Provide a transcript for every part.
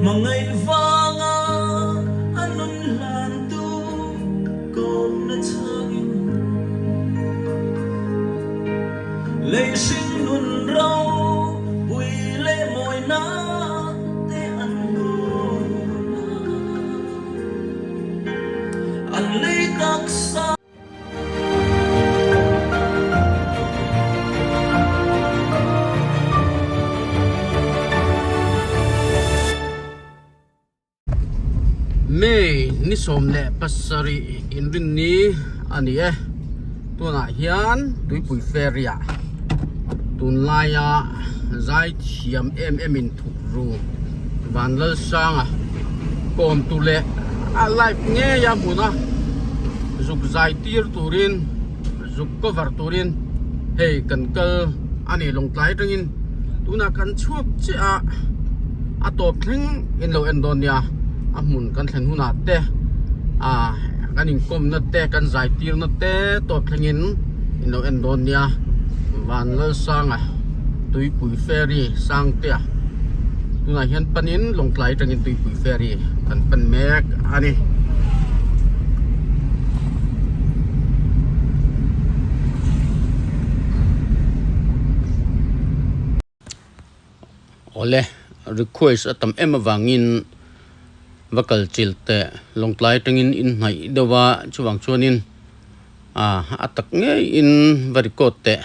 Hmangaih vanga a nun hlantu kawmna chhangin lei hring nun ro pui leh mawina te an dawn a, an lei taksa. May ni 17 inrinni a ni e tunah hian tuipui ferry ah tunlaia zai thiam em em in thuk ru Vanlalsanga kawm tur leh a live ngei a hmun a zuk zai tir turin zuk cover turin hei kan kal a ni lawngtlai atangin tunah kan chhuak chiah a a tawp thleng in lo en dawn nia a hmun kan thlen hunah te ah kan inkawmna te kan zai tirna te tawp thlengin in lo en dawn nia Vanlalsanga tuipui ferry Sangtea tunah hian panin Lawngtlai atangin tuipui ferry kan pan mek a ni. Awle request a tam em avangin va kal chilh teh Lawngtlai atangin inhnaih deuh a chuvang chuanin ah a tak ngeiin va record teh.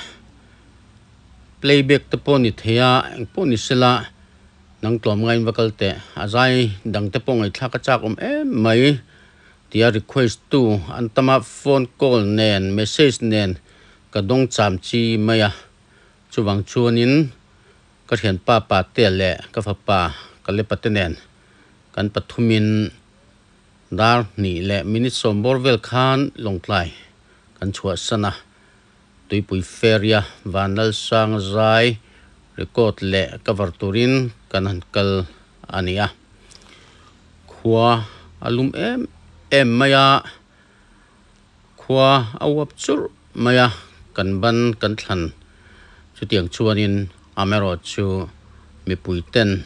Playback te pawh ni thei a, eng pawh ni sela nang tlawm ngaiin va kal teh, a zai dang te pawh ngaihthlak a chak awm em mai tia request tu an tam a, phone call nen message nen ka dawng cham chi mai a, chuvang chuanin ka thianpa Patea leh ka fapa Kalepa te nen kan pathumin dar hnih leh minute sawm bawr vel khan Lawngtlai kan chhuahsan a. Tuipui Ferry-a Vanlalsanga zai record leh cover turin kan han kal a ni a. Khua a lum em em mai a, khua a uap churh mai a, kan ban kan thlan chutiang chuanin amaherawh chu mipui ten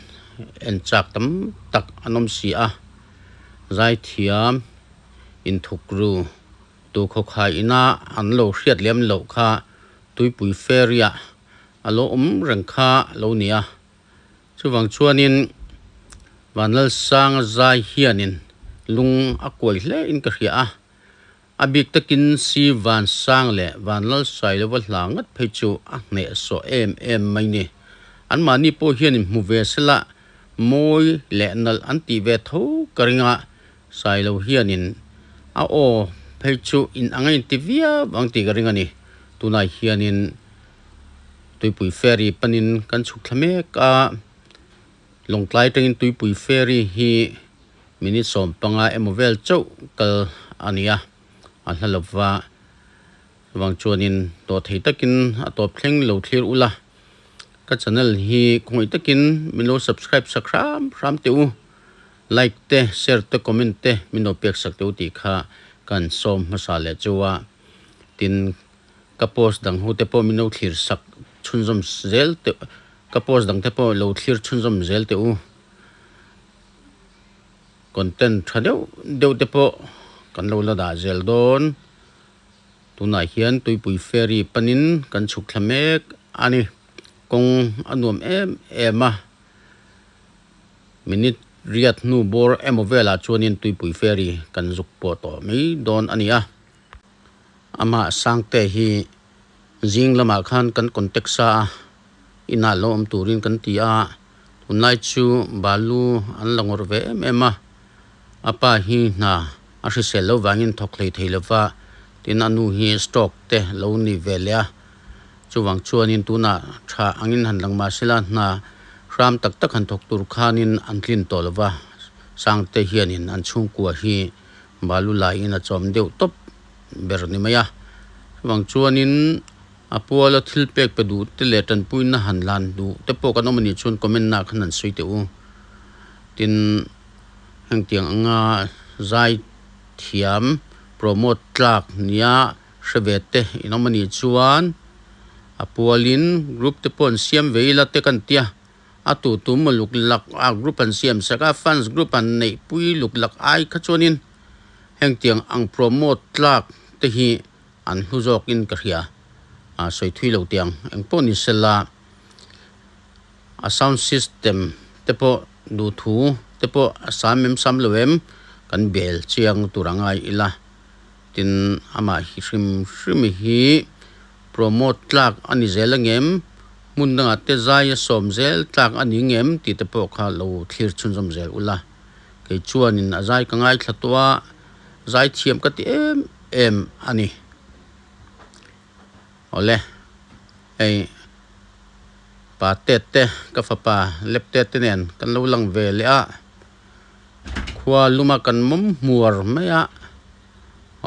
en chak tam tak an awm si a, zaithiam inthukru. Tu khawkhai ina an lo hriat lem loh kha tuipui ferry-ah a lo awm reng kha a lo ni a. Chuvang chuanin Vanlalsanga zai hianin lung a kuai hle in ka hria a. A bik takin Si Vansang leh Vanlalsailova hla ngat phei chu a hnehsawh em em mai ni. Anmahni pawh hianin hmu ve sela mawi leh nalh an tih ve tho ka ring a. Sailo hianin a aw phei chu in ang a inti viau ang tih ka ring a ni. Tunah hianin tuipui ferry panin kan chhuk thla mek a, Lawngtlai atangin tuipui ferry hi minute 15 emaw vel chauh kal a ni a, a hla lova chuvang chuanin tawh thei takin a tawp thleng lo thlir ula. Ka channel hi khawngaih takin min lo subscribe sak hram hram teh u. Like te, share te, comment te min lo pek sak teh u tih kha kan sawm hmasa leh chu a. Tin, ka post dang ho te pawh min lo thlir sak chhunzawm zel teh, ka post dang te pawh lo thlir chhunzawm zel teh u. Content tha deuh deuh te pawh kan lo la dah zel dawn. Tunah hian tuipui ferry panin kan chhuk thla mek a ni. Kawng a nuam em em a. Minute riat hnu bawr emaw velah chuanin tuipui ferry kan zuk pawh tawh mai dawn a ni a. Amah Sangte hi zing lamah khan kan contact sa a, inah lo awm turin kan ti a, tunlai chu balu an la ngawrh ve em em a, a pa hi hna a hrisel lo vangin thawk hlei thei lova, tin a nu hi stroke te lo ni ve leh a. Chuvang chuanin tunah tha angin han lang mahsela hna hram tak tak han thawk tur khanin an tlin tawh lova, Sangte hianin an chhungkua hi balu laiin a chawm deuh tawp ber ni mai a. Chuvang chuanin a puala thil pek pe duh te leh tanpuina han lan duh te pawh kan awm a nih chuan comment nah khan han sawi teh u. Tin, hengtiang anga zai thiam promote tlak nia Hre ve te in awm a nih chuan a pualin group te pawh an siam ve ila te kan tia. A tu tu maw luk lak a group an siam sak a fans group an neih pui luk lak ai kha chuanin hengtiang ang promote tlak te hi an hlu zawkin ka hria a sawi thui lo tiang eng pawh ni sela a sound system te pawh duhthu te pawh a sam em sam lo em kan bel chiang tur a ngai ila tin amah hi hrim hrim hi promote tlak a ni zel angem hmun dangah te zai a sawm zel tlak a ni ngem tih te pawh kha lo thlir chhunzawm zel ula kei chuanin a zai ka ngaithla tawh a zai thiam ka ti em em a ni awle hei pa tet te ka fapa lep tet te nen kan lo lang ve leh a khua luma kan mawm hmuar mai a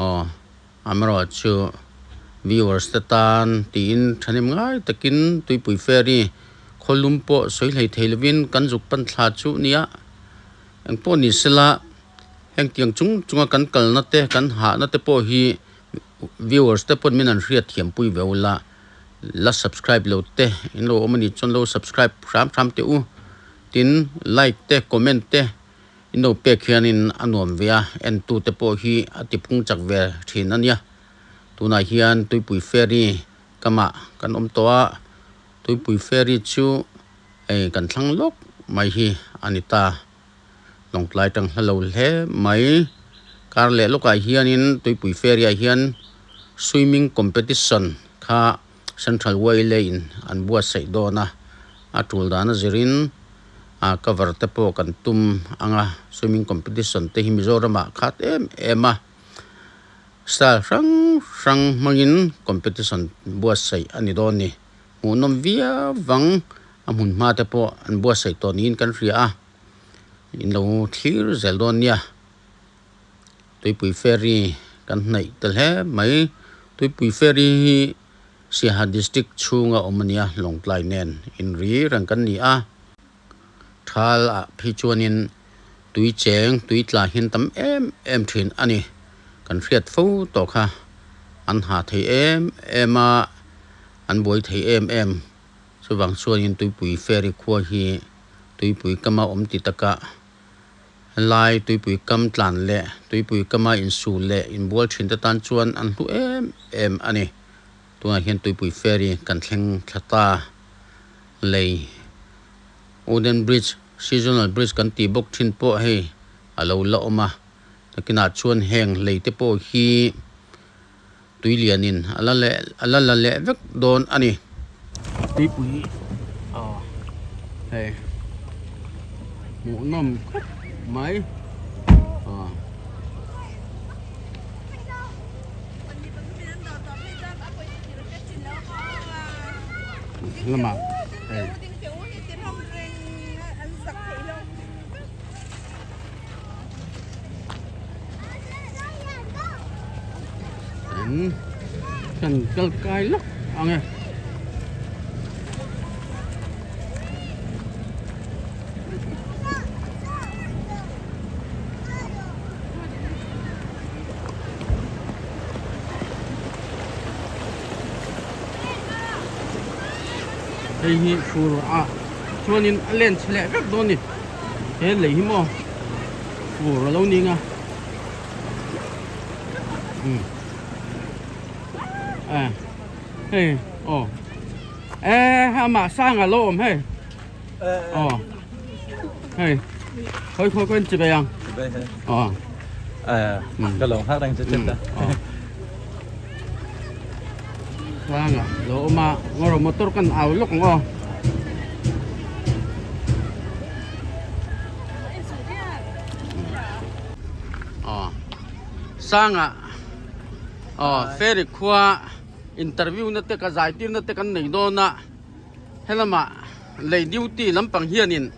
aw amaherawhchu viewers te tan tiin thahnem ngai takin tuipui ferry khawlum pawh sawi hlei thei lovin kan zuk pan thla chu nia engpawh ni sela. Hengtiang chung chunga kan kalna te kan hahna te pawh hi viewers te pawn min an hriat thiam pui ve ula la subscribe lo te in lo awm a nih chuan lo subscribe hram hram teh u tin like te comment te in lo pek hianin a nuam ve a entu te pawh hi a ti phung chak ve thin a nia tunah hian tuipui ferry kamah kan awm tawh a tuipui ferry chu hei kan thlang lawk mai hi a ni ta. Lawngtlai tang hla lo hle mai. Kar leh lawkah hianin tuipui ferry ah hian swimming competition kha Central Y lane an buatsaih dawn a, a tul dan a zirin ah cover te pawh kan tum ang a, swimming competition te hi Mizoram ah khat em em a, style hrang hrang hmangin competition buatsaih a ni dawn ni. Hmuhnawm viau vang a hmun hma te pawh an buatsaih tawh niin kan hria a. In lo thlir zel dawn nia tuipui ferry kan hnaih tel hle mai tuipui ferry hi Siaha district chhunga awm a nia Lawngtlai nen inri reng kan ni a thal ah phei chuanin tui cheng tui tla hian tam em em thin a ni kan hriat fo tawh kha an ha thei em em a an buai thei em em chuvang chuanin tuipui ferry khua hi. Tuipui kama awm ti taka helai tuipui kam tlan leh tuipui kama insul leh inbual thin te tan chuan an hlu em em a ni. Tunah hian tuipui ferry kan thleng thla ta lei wooden bridge seasonal bridge kan tih bawk thin pawh hei a lo la awm a nakinah chuan heng lei te pawh hi tui lianin a la leh a la la leh vek dawn a ni. Tuipui aw hei hmuhnawm khawp mai aw. Lamah hei. An kan kal kai lawk ang e. Hei hi fur a chuanin a len chhe leh vek dawn a ni. He lei hi maw fur a lo ning a um a hei aw e amah sang a lo awm hei aw hei khawi khawi khawi an chi ve ang aw ka lo nghak reng che che ta Sang a lo awm a ngaw motor kan au lawk ang aw. Aw sanga aw ferry khua interview na te ka zai tir na te kan nei dawn a helamah lei duty lampang hianin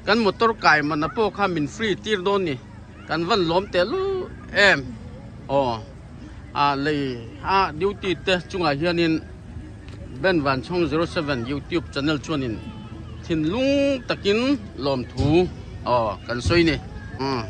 kan motor kai man a pawh kha min free tir dawn ni kan van lawm teh luh em aw a lei a duty te chungah hianin. Ben Vanchhawng 07 YouTube channel chuanin thinlung takin lawmthu aw kan sawi ni. Umm.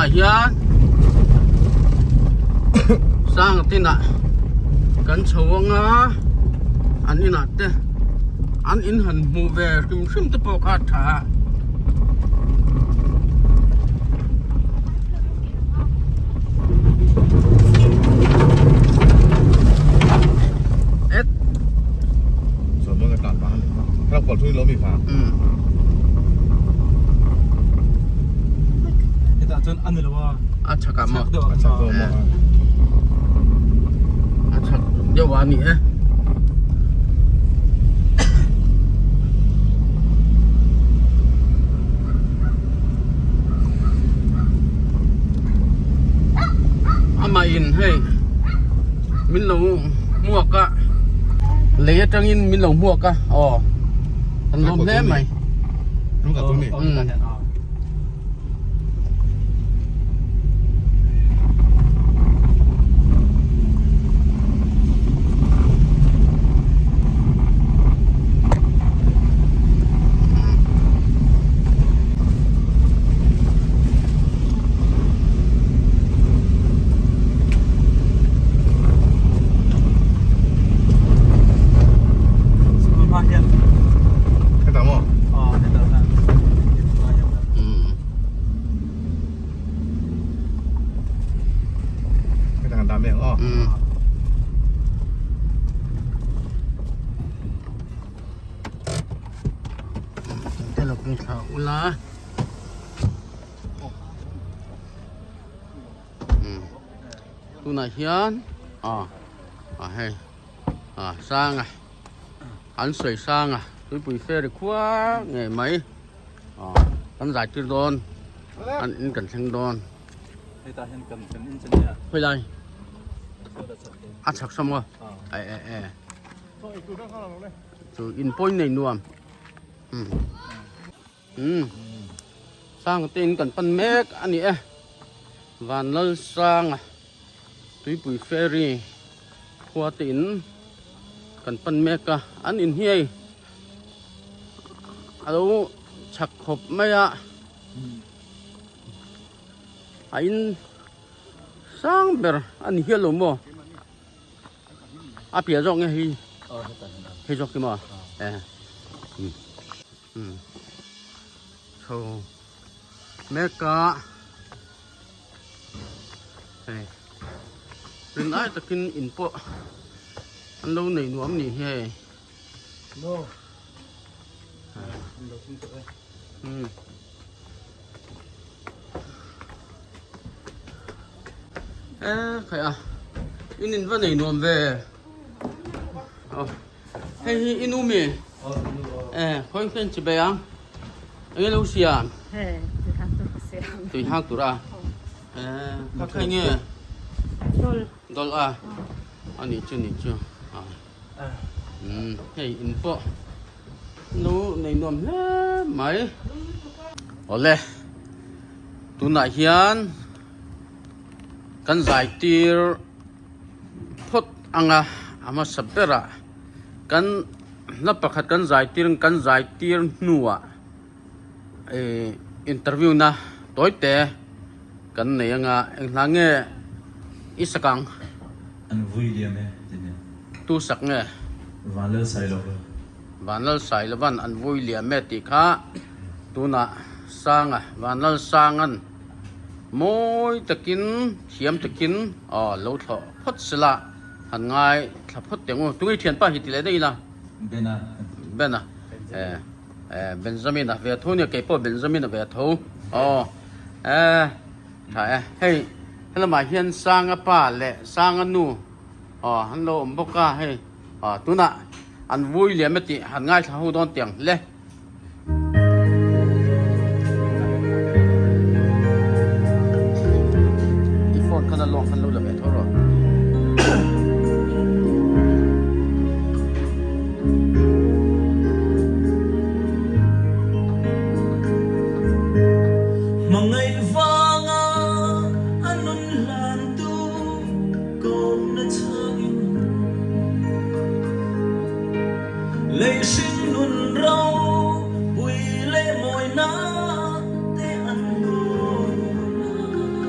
Tunah hian Sanga tinah kan chho anga an inah te an in han hmuh ve hrim hrim te pawh kha a tha a. A chak ah maw a chak deuh a ni e. Amah in hei min lo hmuak a lei atangin min lo hmuak a aw an lawm hle mai. Ula tunah hian ah ah hei ah sanga an sawi sanga tuipui ferry khua ngei mai ah kan zai tir dawn an in kan thleng dawn hetah hian kan kan in chan nia khawi lai a chhak saw maw eh eh eh chu in pawhin nei nuam. Umm sang te in kan pan mek a ni e Vanlalsanga tuipui ferry khua te in kan pan mek a an in hi hei a lo chak khawp mai a a in sang ber a ni hial lo maw. A piah zawk nge hei hei zawk hi maw e um chho mek a hei rin ai takin in pawh an lo nei nuam ni hi hei um. E khai a in in va nei nuam ve aw hei hi i nu mi e khawi khen chi bei ang enge lo siam tui hang tur a e kha khai nge dawlh a ani chu ni chu a um hei in pawh lo nei nuam hle mai awle tunah hian kan zai tir phawt anga a hmasa berah kan hla pakhat kan zai tir kan zai tir hnuah ih interview na tawi te kan nei anga eng hla nge i sak ang. An vui liam e ti nia. Tu sak nge? Vanlal Sailova. Vanlal Sailovan an vui liam e tih kha tunah Sanga, Vanlal Sangan mawi takin thiam takin aw lo thlawh phawt sela han ngai thla phawt teh ang u. Tunge thianpa hi ti leh daih ila? Bena. Bena. Eh. Eh Benjamin a ve tho nia keipawh Benjamin a ve tho aw eh tha e hei helamah hian Sanga pa leh Sanga nu aw an lo awm bawk a hei aw tunah an vui liam e tih han ngaithla ho dawn tiang hle. I phone khan a lawng khan lo la ve tho rawh. Hmangaih vanga a nun hlantu kawmna changin lei hring nun ro pui leh mawina te an dawn a.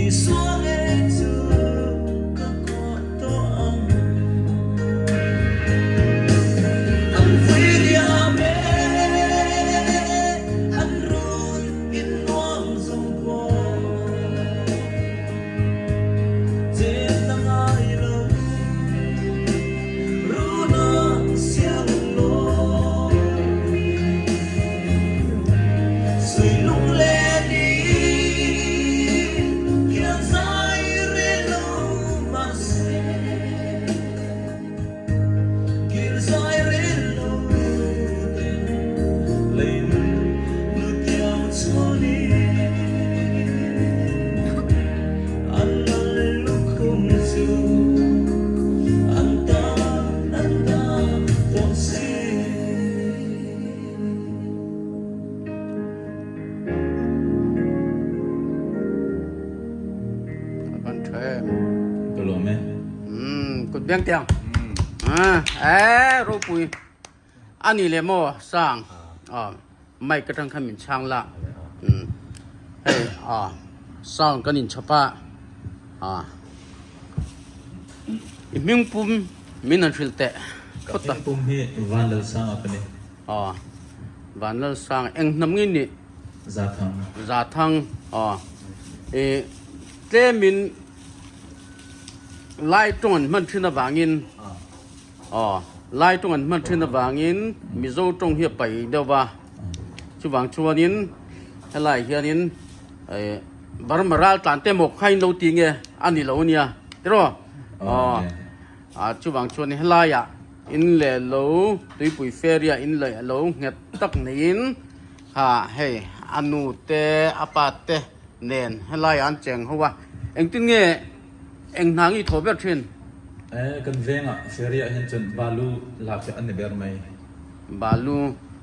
Isua ngei chu ka kuah tawh ang. An vui liam e, an run in nuam zawng pawh. Chet a ngai lo, runa siang lo. Sui lung len i khian zai rel lo mahse, kir zai rel lo ten lei nun hnutiang chuanin an lal lukhum chu an tan an tan tawh si. Kan tha em. Ka lawm e. Umm kut biang tiang. Ah eh ropui ani le maw sang ah mic atang khan min chhang la umm hei ah sound kan in chhawp a ah i hming pum min han hrilh teh Ka hming pum hi Vanlalsanga ka ni. Aw Vanlalsanga eng hnam nge nih? Zathang. Zathang aw i tlemin lai tawng an hman thin avangin aw lai tawng an hman thin avangin Mizo tawng hi a pai deuh va chuvang chuanin helai hianin ih Burma ral tlan te maw kha in lo ti nge a ni lo ania tiraw aw. Ah chuvang chuan helaiah in leh lo tuipui ferry ah in leh lo nghet tak neiin ha hei a nu te a pa te nen helaiah an cheng ho a engtin nge eng hna nge i thaw ber thin? Eh kan vengah ferry ah hian chuan balu lak hi a ni ber mai. Balu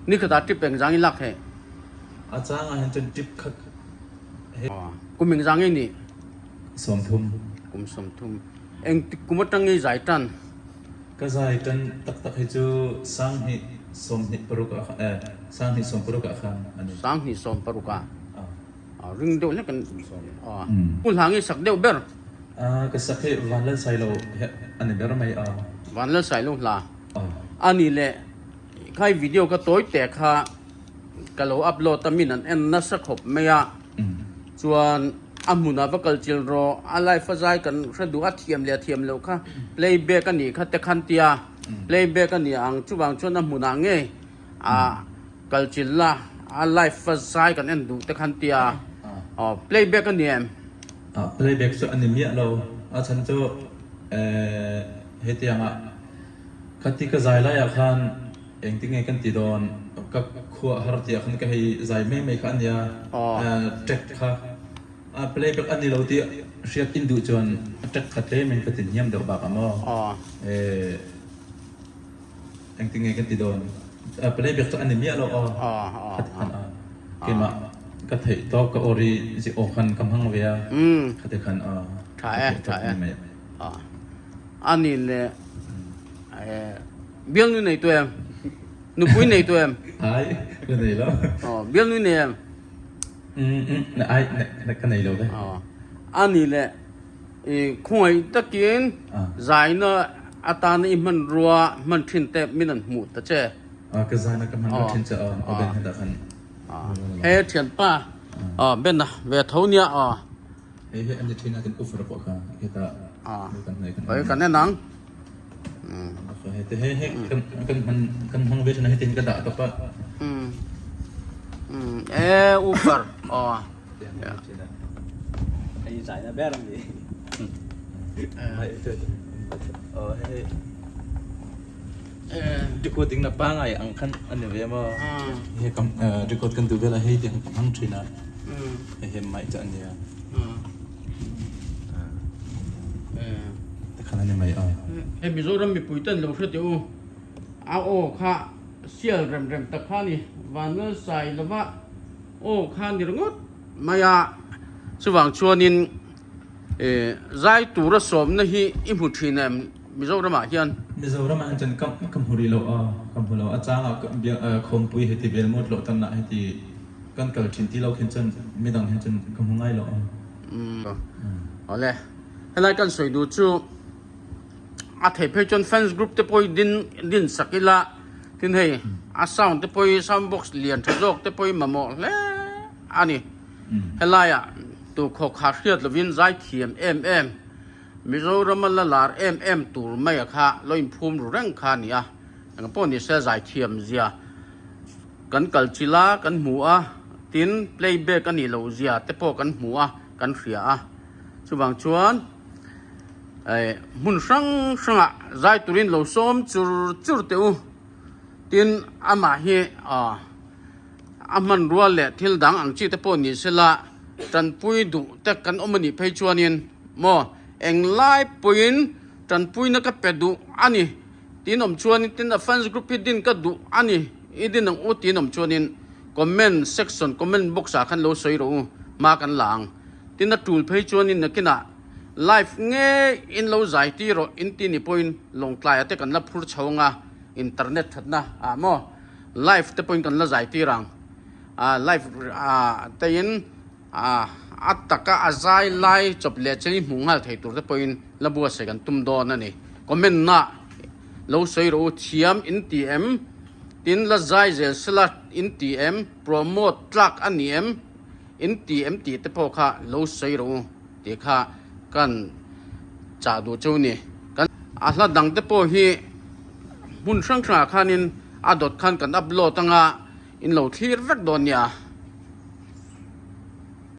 nikhatah trip engzang i lak heh? A changah hian chuan trip khat he. Kum engzang nge nih? 30. Kum 30. Engtik kum atang nge i zai tan? Ka zai tan tak tak hi chu sanghnih 26 ah khan eh sanghnih 16 ah khan a ni. Sanghnih 16 ah? Ah ring deuh hlek an ah. Pu hla nge sak deuh ber? Ah ka sak hi Vanlalsailo hi a ni ber mai a. Vanlalsailo hla? A ni le khai video ka tawi teh kha ka lo upload a min an en nasa khawp mai a chuan a hmunah va kal chil rawh a live a zai kan hre duh a thiam leh a thiam loh kha playback a nih kha te khan tia playback a ni ang chuvang chuan a hmunah ngei ah kal chil la a live a zai kan en duh te khan tia aw playback a ni em? Ah playback chu a ni miah lo a chhan chu eh hetiangah khati ka zai laiah khan Engtin nge kan ti dawn? Ka khuah har tih ah khan ka hei zai mai mai kha a nia. Track kha playback a ni lo tih hriat in duh chuan track kha tlem in ka ti hniam deuh bak a maw? Engtin nge kan ti dawn? Playback chu a ni miah lo aw. Khati khan a keimah ka theih tawk ka aw ri zi aw khan ka hmang ve a. Khati khan a Tha e, tha e. A ni le Bialnu nei tu em? Nupui nei tu em? Ai, ka nei lo. Aw, bialnu nei em? Um, ai, ka nei lo ve. Aw, ani le i khawngaih takin zaina atana i hmanrua hman thin te min an hmuh ta che. A, ka zaina ka hmanrua thin che aw, a ben hetah khan. He thianpa, aw ben a ve tho nia aw. Hei hi an ni thin a kan uffer pawh kha hetah kan hnaih kan Oi kan en ang. Hei hei hei kan kan hman kan hmang ve thin a hetin ka dah tawp a. Um um e uffer aw. Hei zai na ber ani. Aw hei recording na pangai ang khan ani ve maw. Hei kam record kan duh vel a hei tiang ka hmang thin a. Hei hi mic chu ania. Tikhan ani mai a. Hei Mizoram mipui ten lo hre teh u. A aw kha sial rem rem tak kha ani. Vanlalsai lova aw kha ni ringawt mai a. Chuvang chuanin zai tura sawmna hi i hmu thin em Mizoramah hian? Mizoramah hian chuan ka hmu rih lo a, ka hmu lo. A changah khawmpui heti vel mawt loh tanah heti. Kan kal thin ti lo khin chuan midang hian chuan ka hmu ngai lo ang. Umm awle helai kan sawi duh chu a thei phei chuan fans group te pawh hi din din sak ila tin hei a sound te pawh hi sound box lian tha zawk te pawh hi mamawh hle a ni helaiah tu khawkha hriat lovin zai thiam em em Mizorama la lar em em tur mai a kha lo inphum ru reng kha a ni a eng pawh ni se zai thiam zia. Kan kal chilh a, kan hmu a, tin playback a nih loh zia te pawh kan hmu a, kan hria a. Chuvang chuan eh hmun hrang hrangah zai turin lo sawm chur chur teh u. Tin amah hi ah a hmanrua leh thil dang ang chi te pawh ni sela tanpui duh te kan awm a nih phei chuanin maw englai pawhin tanpuina ka pe duh a ni. Tin awm chuanin tin a fans group hi din ka duh a ni i din ang u tin awm chuanin comment section comment box ah khan lo sawi rawh u hma kan la ang tin a tul phei chuanin nakinah live ngei in lo zai tir rawh in ti ni pawhin lawngtlai ah te kan la phur chho anga internet thatna ah maw live te pawhin kan la zai tir ang ah live ah te in ah a taka a zai lai chawp leh chei hmuh nghal thei tur te pawhin la buatsaih kan tum dawn a ni. Comment na lo sawi rawh u thiam in ti em? Tin la zai zel sela in ti em? Promote tlak a ni em? In ti em tih te pawh kha lo sawi rawh u tih kha kan chah duh chu ni. Kan a hla dang te pawh hi hmun hrang hrangah khanin a dawt khan kan upload anga in lo thlir vek dawn nia.